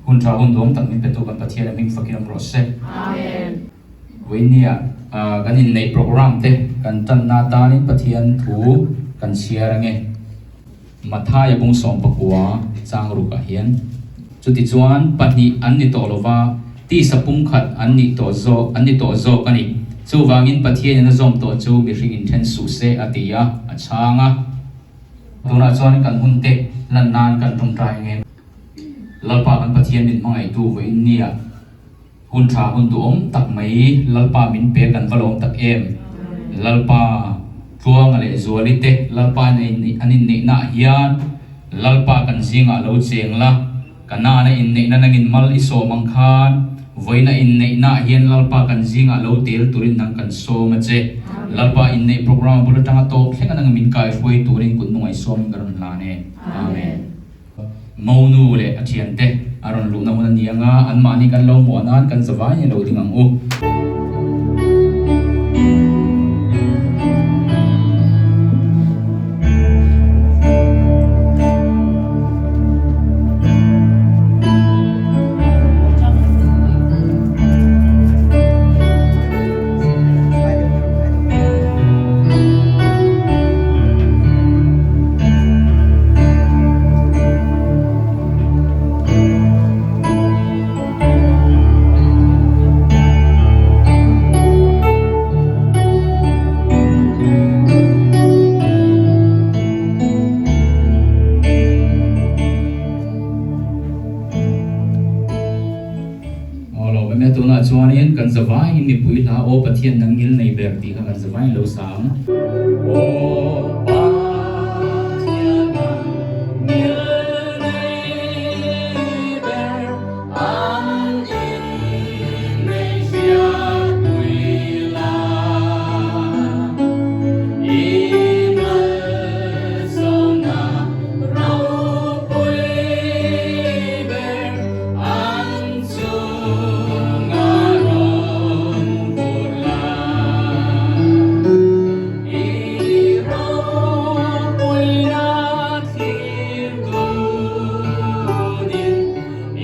Hun tha hun duam tak min petu kan Pathian a hming fakin awm rawh se. Amen. Vawinia kan inneih program te kan tanna atanin Pathian thu kan chhiar ange. Mathaia bung 19 chang rukah hian chutichuan pahnih an ni tawh lova, tisa pumkhat an nih tawh zawk an ni tawh zawk a ni. Chuvangin Pathianin a zawm tawh chu mihring inthen suh se a ti a, a chhang a. Tunah chuan kan hunte lan nan kan tawngtai ange. Lalpa kan Pathian min hmangaihtu vawiin nia. Hun tha hun duhawm tak mai Lalpa min pe kan va lawm tak em. Lalpa Tluanga leh Zuali te Lalpa an inneihna ah hian Lalpa kan zingah lo cheng la, Kanaan a inneihna nangin mal i sawm ang khan vawiin a inneihna ah hian Lalpa kan zingah lo tel turin nang kan sawm a che. Lalpa inneih program a bul atanga tawp thleng a nang min kaihruai turin kut nungaih sawmin ka rawn hlan e. Amen. Monu leh a thiante a rawn luhna hun a ni ang a, anmahni kan lo hmuh nan kan zavai ni lo ding ang u. Aw lo eme tunah chuanin kan zavaiin mipui hla aw Pathian nang ngil nei ber tih kha kan zavaiin lo sa ang. Aw Pathian nang ngil nei ber an in nei hriat pui la i malsawmna ropui ber an chunga rawn vur la. I ropuina thlir dunin i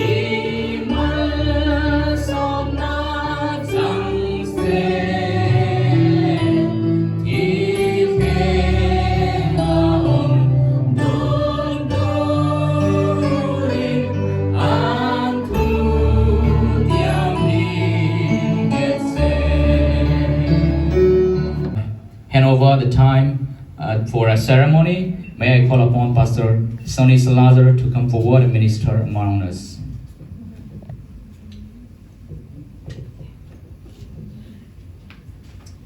malsawmna chang se. Thilthleng a awm dun turin an thu tiam ni nghet se. Hand over the time for a ceremony, may I call upon Pastor Sonny Salazar to come forward and minister among us.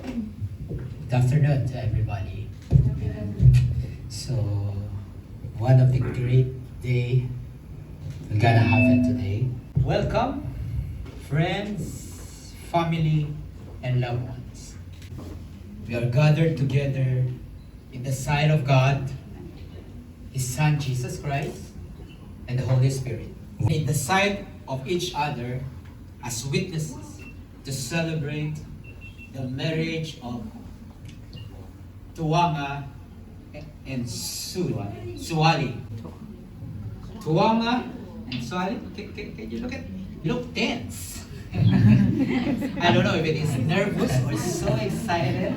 Good afternoon to everybody. So, one of the great day we're gonna happen today. Welcome, friends, family, and loved ones. We are gathered together in the sight of God, His Son Jesus Christ, and the Holy Spirit. In the sight of each other as witnesses to celebrate the marriage of Tluanga and Suali. Tluanga and Suali, can, can, can you look at, you look tense. I don't know if it is nervous or so excited.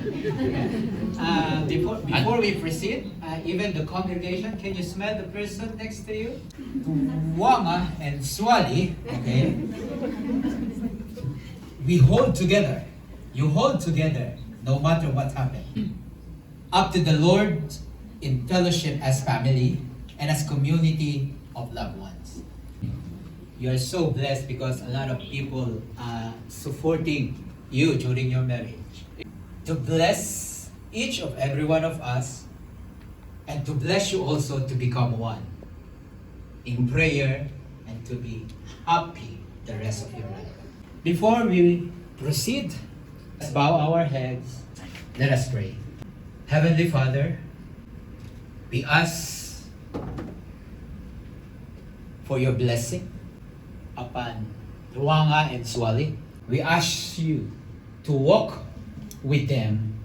Before, before we proceed, even the congregation, can you smell the person next to you? Tluanga and Suali, okay? We hold together. You hold together no matter what happens. Up to the Lord in fellowship as family and as community of loved ones. You are so blessed because a lot of people are supporting you during your marriage. To bless each of every one of us and to bless you also to become one in prayer and to be happy the rest of your life. Before we proceed, let's bow our heads. Let us pray. Heavenly Father, we ask for your blessing upon Tluanga and Suali. We ask you to walk with them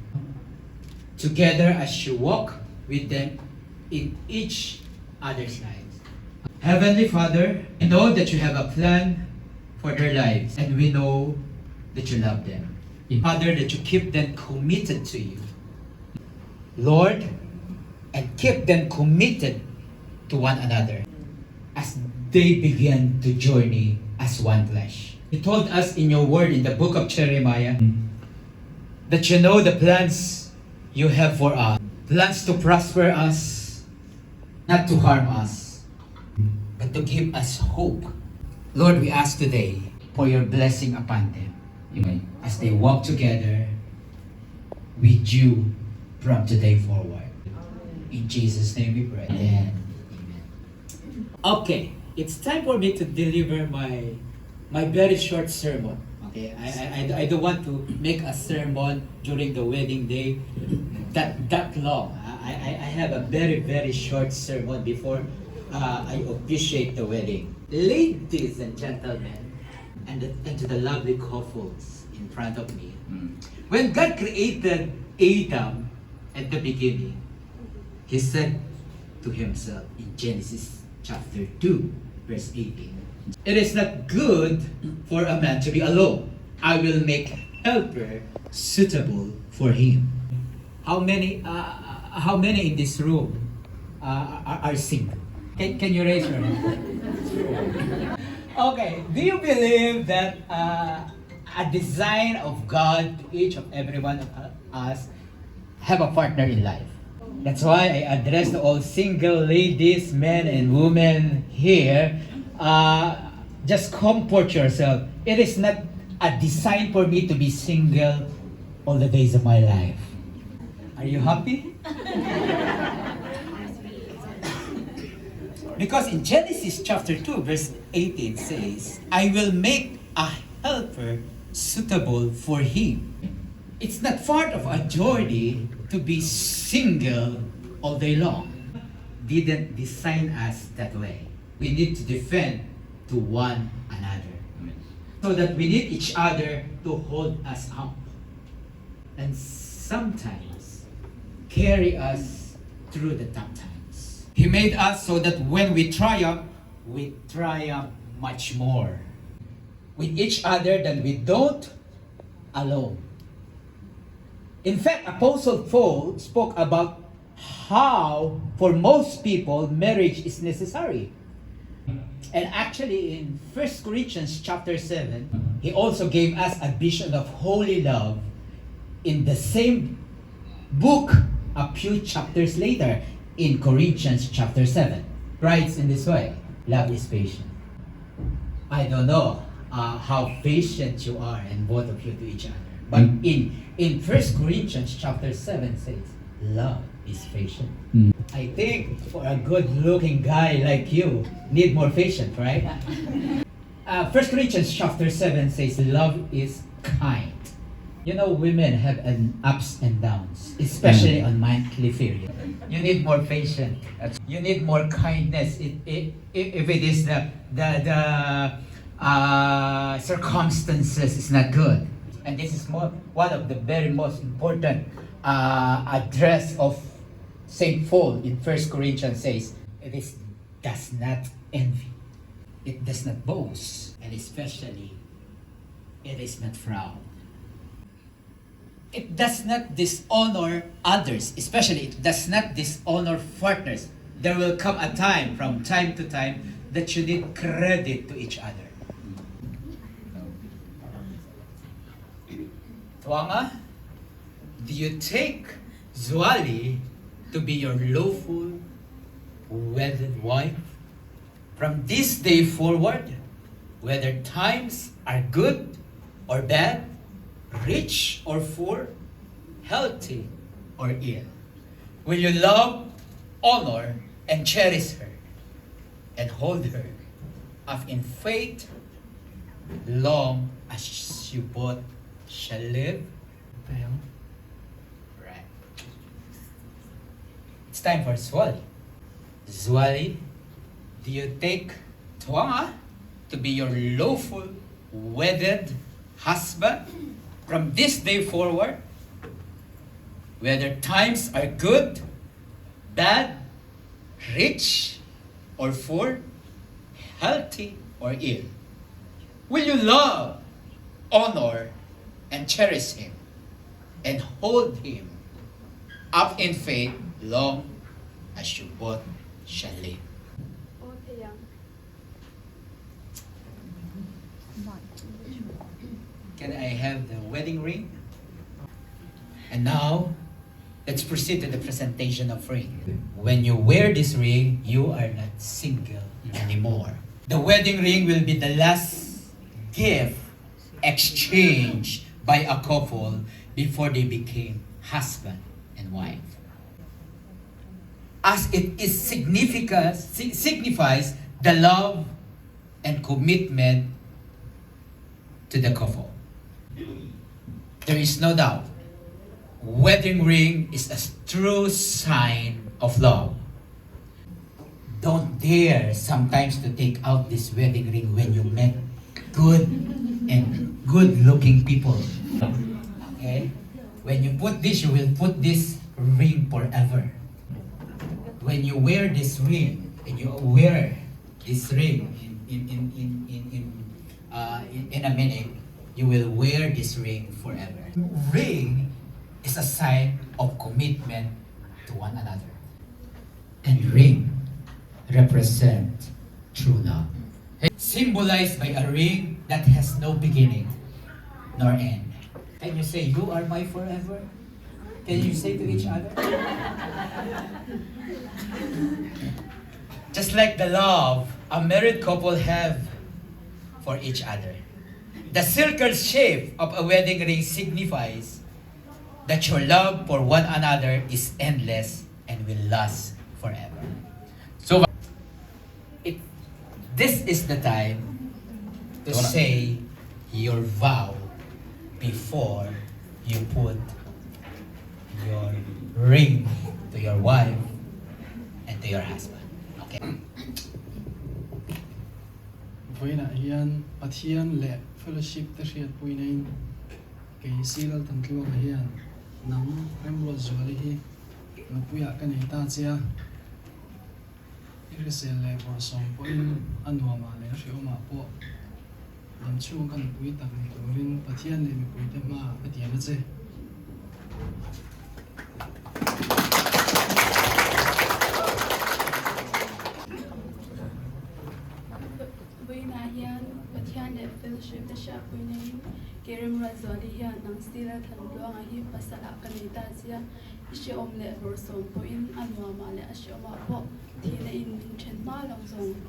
together as you walk with them in each other's lives. Heavenly Father, we know that you have a plan for their lives and we know that you love them. Father, that you keep them committed to you. Lord, and keep them committed to one another as they begin to journey as one flesh. You told us in your word in the book of Jeremiah that you know the plans you have for us plans to prosper us, not to harm us, but to give us hope. Lord, we ask today for your blessing upon them Amen. as they walk together with you from today forward. In Jesus' name we pray. Amen. Okay, it's time for me to deliver my my very short sermon. Okay, I, I, I, I don't want to make a sermon during the wedding day that that long. I, I, I have a very, very short sermon before I officiate the wedding. Ladies and gentlemen, and, the, and to the lovely couples in front of me, when God created Adam at the beginning, he said to himself in Genesis chapter 2, verse 18, It is not good for a man to be alone. I will make helper suitable for him. How many, how many in this room are, are single? Can, can you raise your hand? Okay, do you believe that a design of God to each of every one of us have a partner in life? That's why I address to all single ladies, men, and women here. Just comfort yourself. It is not a design for me to be single all the days of my life. Are you happy? Because in Genesis chapter 2, verse 18 says, I will make a helper suitable for him. It's not part of a journey to be single all day long. Didn't design us that way. We need to defend to one another. Amen. So that we need each other to hold us up. And sometimes carry us through the tough times. He made us so that when we triumph much more with each other than we don't alone. In fact, Apostle Paul spoke about how, for most people, marriage is necessary. And actually, in 1 Corinthians chapter 7, he also gave us a vision of holy love in the same book a few chapters later in Corinthians chapter 7. Writes in this way, love is patient. I don't know how patient you are and both of you to each other. But in 1 Corinthians chapter 7 says, love is patient. I think for a good-looking guy like you, need more patience, right? 1 Corinthians chapter 7 says, love is kind. You know, women have an ups and downs, especially on monthly period. You need more patience. You need more kindness. It, it, if it is the, the, the circumstances is not good. And this is more, one of the very most important address of St. Paul in 1 Corinthians says, it is, does not envy. It does not boast. And especially, it is not proud. It does not dishonor others, especially it does not dishonor partners. There will come a time from time to time that you need credit to each other. Tluanga, do you take Zuali to be your lawful wedded wife? From this day forward, whether times are good or bad, rich or poor, healthy or ill, will you love, honor, and cherish her, and hold her up in faith long as you both shall live? Right. It's time for Zuali. Zuali, do you take Tluanga to be your lawful wedded husband from this day forward? Whether times are good, bad, rich, or poor, healthy or ill? Will you love, honor, and cherish him, and hold him up in faith long as you both shall live? Aw thei ang. Can I have the wedding ring? And now, let's proceed to the presentation of ring. When you wear this ring, you are not single anymore. The wedding ring will be the last gift exchanged by a couple before they became husband and wife. As it is significant, signifies the love and commitment to the couple. There is no doubt, wedding ring is a true sign of love. Don't dare sometimes to take out this wedding ring when you met good and good-looking people. Okay? When you put this, you will put this ring forever. When you wear this ring, and you wear this ring in in in in in in, in a minute, you will wear this ring forever. Ring is a sign of commitment to one another. And ring represent true love. Symbolized by a ring that has no beginning nor end. Can you say, you are my forever? Can you say to each other? Just like the love a married couple have for each other. The circle shape of a wedding ring signifies that your love for one another is endless and will last forever. So, It, this is the time to say your vow before you put your ring to your wife and to your husband. Okay? Vawiinah hian Pathian leh Fellowship te hriatpuina in kei Silal Thantluanga hian nang Remruatzuali hi nupuiah ka nei ta che a, i hrisel leh bawrhsawm pawhin a nuamah leh a hrehawmah pawh Damchhung ka nupui tak ni turin Pathian leh mipuite hmaah ka tiam a che. Vawiinah hian Pathian leh Fellowship te hriatpui neiin Kerem Ruatzuali hian nang Stila Thantluanga hi pasalah ka nei ta chia. I hrehawm leh bawrhsawm pawhin a nuamah leh a hrehawmah pawh thihna in min then hma lo zawng.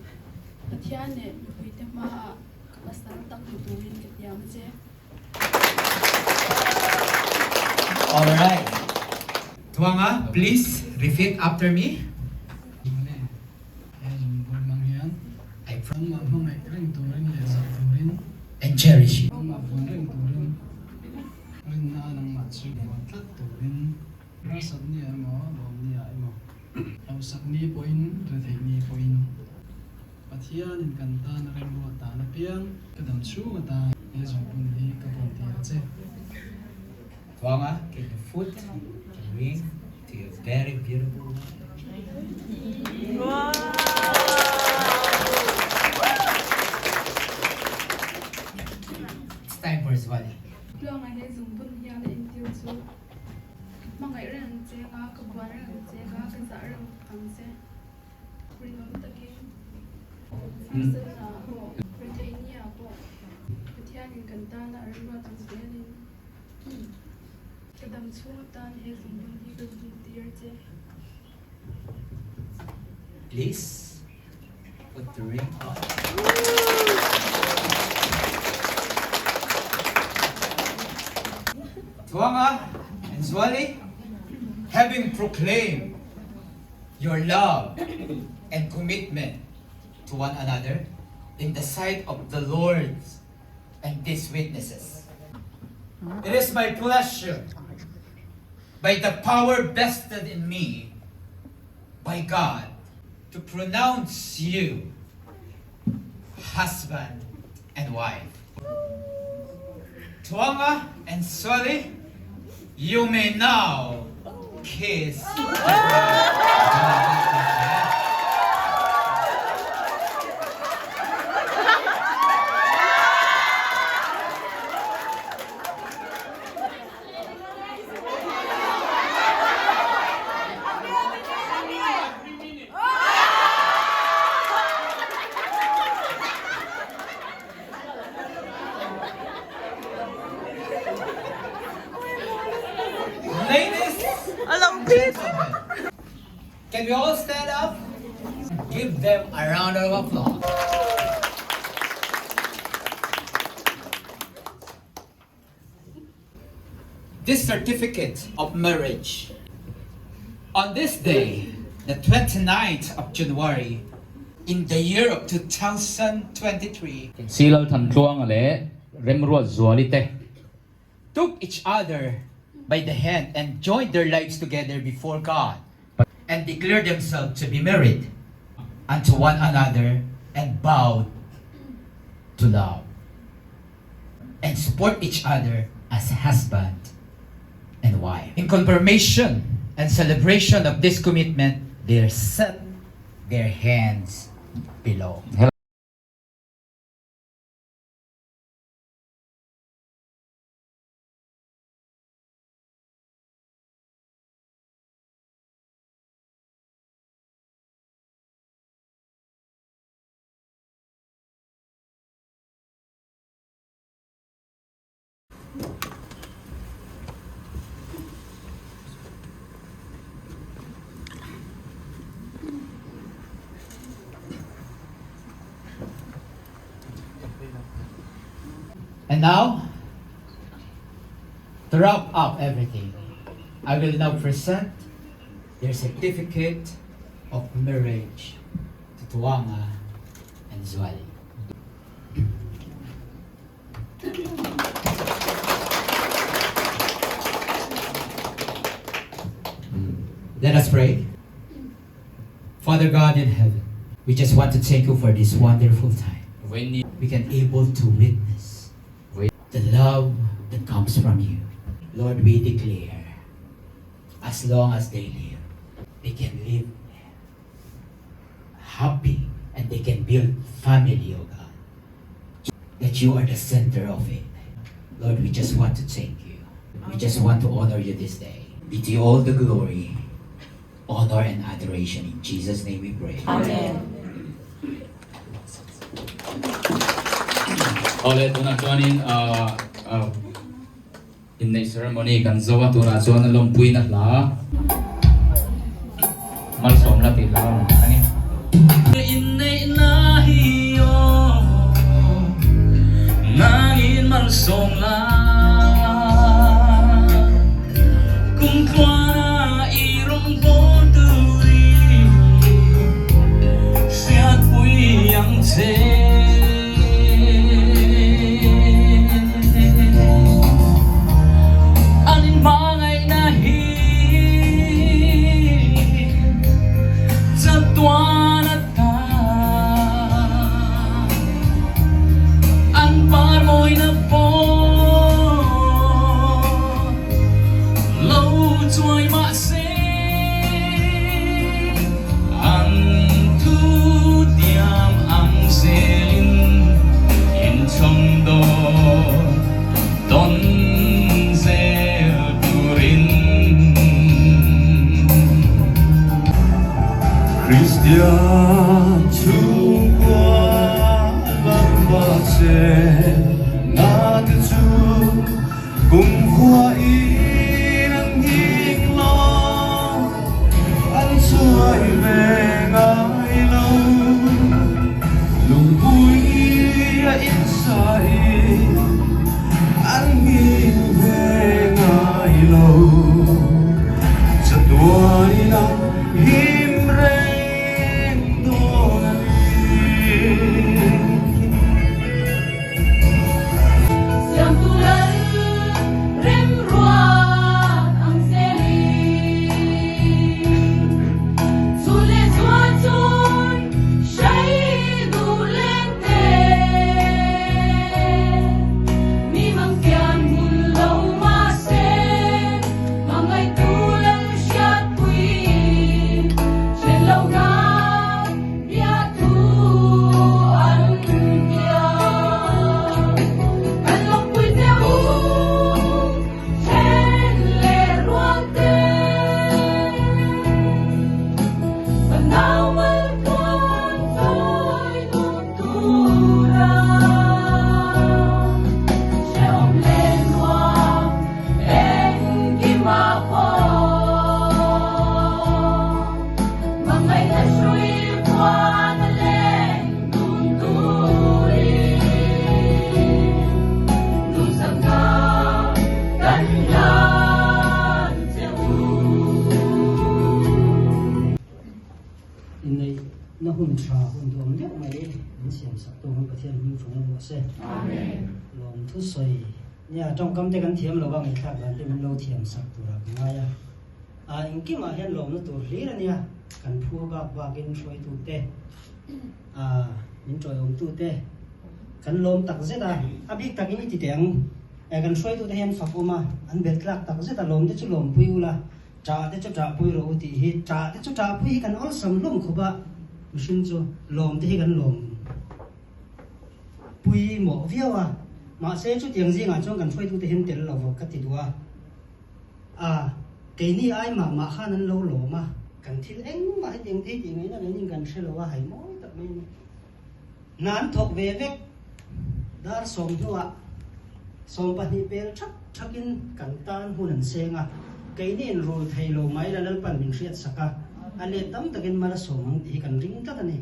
Pathian leh mipuite hmaah ka pasal tak ni turin ka tiam a che. Alright. Thuanga, please repeat after me. Mawle, he zungbun hmang hian I nangmah hmangaih reng turin leh zah turin and cherish you. Nangmah vuan reng turin rinna a nangmah chu vuan tlat turin harsat nia emaw lawm nia emaw hausak ni pawhin retheih ni pawhin Pathianin kan tan a remruat dan apiang ka dam chhung atan he zungbun hi ka vawn tir a che. Thuanga, can you put the ring to your very beautiful wife? It's time for Zuali. Tluanga he zungbun hian a intir chu hmangaih reng ang che nga, ka buan reng ang che nga, ka zah reng ang che. Rinawm takin harsatna pawh, retheihnia pawh Pathianin kan tana a remruat ang zelin ka dam chhung atan he zungbun hi ka zun tir che. Please put the ring on. Tluanga and Zuali, having proclaimed your love and commitment to one another in the sight of the Lord and these witnesses. It is my pleasure, by the power vested in me by God, to pronounce you husband and wife. Tluanga and Sully, you may now kiss the bride. Gentlemen, can we all stand up? Give them a round of applause. This certificate of marriage on this day, the 29th of January, in the year of 2023, Silal Thantluanga leh Remruatzuali te. Took each other by the hand and joined their lives together before God and declared themselves to be married unto one another and vowed to love and support each other as husband and wife. In confirmation and celebration of this commitment, they set their hands below. And now, to wrap up everything, I will now present their certificate of marriage to Tluanga and Zuali. Let us pray. Father God in heaven, we just want to thank you for this wonderful time. We can able to witness the love that comes from you. Lord, we declare, as long as they live, they can live happy and they can build family, oh God. That you are the center of it. Lord, we just want to thank you. We just want to honor you this day. Be to you all the glory, honor, and adoration. In Jesus' name we pray. Amen. Awle tunah chuanin inneih ceremony kan zo a tunah chuan a lawmpuina hla malsawm la tih hla a rawn a ni. Inneihna hi aw nangin malsawm la kum tluana i rawngbâwl turin hriatpui ang che. An inhmangaihna hi chatuan ata an parmawina pawh lo chuai mahse an thu tiam ang zelin inchawm dawn tawn zel turin. Kristian chhungkua lamba che na te chu kumkhua in an nghing lo an chuai ve ngai lo lungpui a insai an nghing ve ngai lo chatuan a him reng dawn a ni. Siamtu lal rem ruat. rawh se. Amen. Lawm thu sawi nia tawngkam te kan thiam lova ngaihthlak dan te min lo thiam sak turah ka ngai a. A engkimah hian lawmna tur hlir a nia, kan phu bak bakin hruaitu te, a min tawiawmtu te kan lawm tak zet a, a bik takin i ti teh ang, kan hruaitu te hian fak awm a, an bel tlak tak zet a, lawm te chu lawmpui ula, ṭah te chu ṭahpui rawh u tih hi, ṭah te chu ṭahpui hi kan awlsam hlawm khawp a, mihring chu lawm te hi kan lawm pui mawh viau a, mahse chutiang zingah chuan kan hruaitu te hian tel lo ka ti duh a. A, keini ai mah mah khan an lo lawm a, kan thil engmah hetiang thei tih ngaihna rengin kan hre lo a, hai mawi tak mai a ni. Hna an thawk ve vek, dar sawm hnuah 12 pel thak thakin kan tan hun an seng a, keini in rul thei lo mai la Lalpan min hriat sak a, a let tam takin mal a sawm ang tih hi kan ring tlat a ni.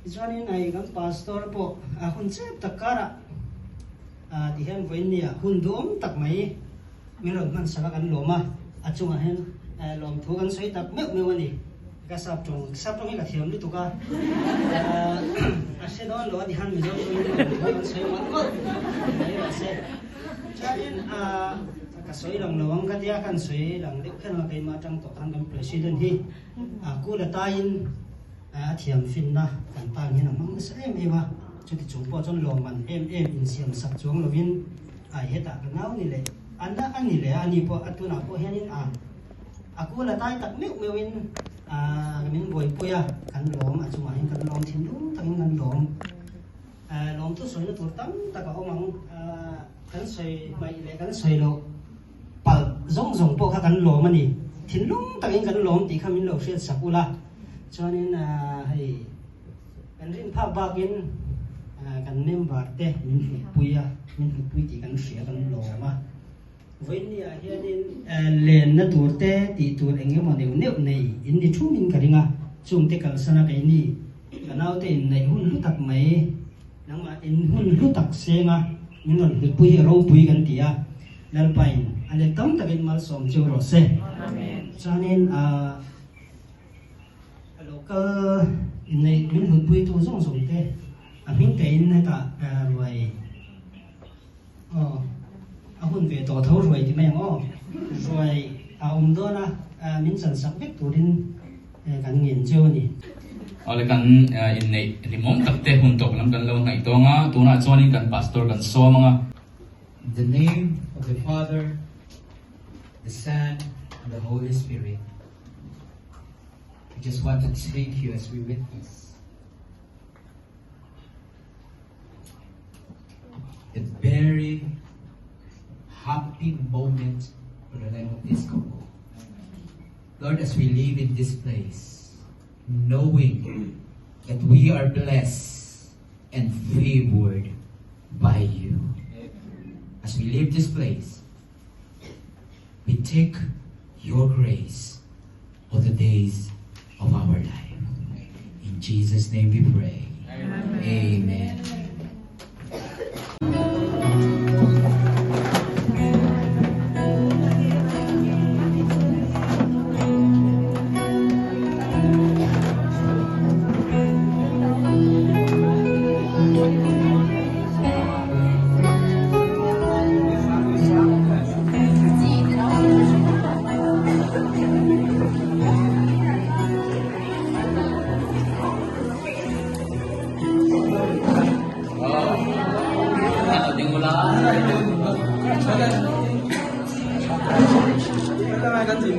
Tichuanin hei kan pastor pawh a hun chep tak karah ti hian vawiin nia hun duhawm tak mai min rawn hman sak a kan lawm a, a chungah hian lawmthu kan sawi tak meuh meuh a ni. Ka sap tawng, sap tawng hi ka thiam lutuk a, a hre dawn lo a ti khan Mizo tawngin lawmthu kan sawi mawlh mawlh mai rawh se. Chuanin ka sawi lang lo ang ka tia khan sawi lang deuh kher ang a keimah atang tawh khan kan president hi kul ataiin A thiam finna kan tan hian a hmang nasa em em a, chuti chung pawh chuan lawmman em em insiam sak chuang lovin ai hetah ka nau ni leh a na a ni leh a, ani pawh a tunah pawh hianin a a kul a tai tak meuh meuhin a min buaipui a, kan lawm a chungah hian kan lawm thinlung takin kan lawm. Lawmthu sawina tur tam tak a awm ang, kan sawi hmaih leh kan sawi loh palh zawng zawng pawh kha kan lawm a ni. Thinlung takin kan lawm tih kha min lo hriat sak ula, chuanin hei kan rin phak bakin kan member te min hlutpui a, min hlutpui tih kan hria kan lawm a. Vawinia hianin lenna tur te tih tur eng emaw neuh neuh nei in ni thumin ka ring a, chungte kalsana keini ka naute inneih hun hlu tak mai, nangmah in hun hlu tak senga min rawn hlutpui hi ropui kan ti a, Lalpain a let tam takin malsawm cheu rawh se. Chuanin a local inneih min hlutpuitu zawng zawng te a hming tein hetah ruai Aw, a hun ve tawh tho ruai ti mai ang aw. Ruai a awm dawn a, min chansak vek turin kan ngen cheu a ni. Awle kan inneih hlimawm tak te hun tawp lam kan lo hnaih tawng a, tunah chuanin kan pastor kan sawm ang a. In the name of the Father, the Son, and the Holy Spirit, we just want to thank you as we witness The very happy moment for the life of this couple. Lord, as we live in this place, knowing that we are blessed and favored by you. As we leave this place, we take your grace all the days of our life. In Jesus' name we pray. Amen. Amen.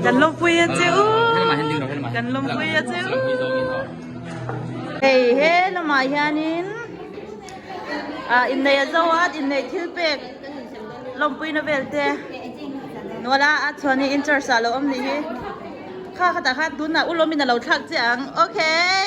Kan lawmpui a che u kan lawmpui a che u hei he lamah hianin ah inneih a zo a inneih thil pek lawmpuina vel te nuala a chuan hi in church ah lo awm nih hi kha khatah khan tunah ulawmin a lo thlak che ang okay.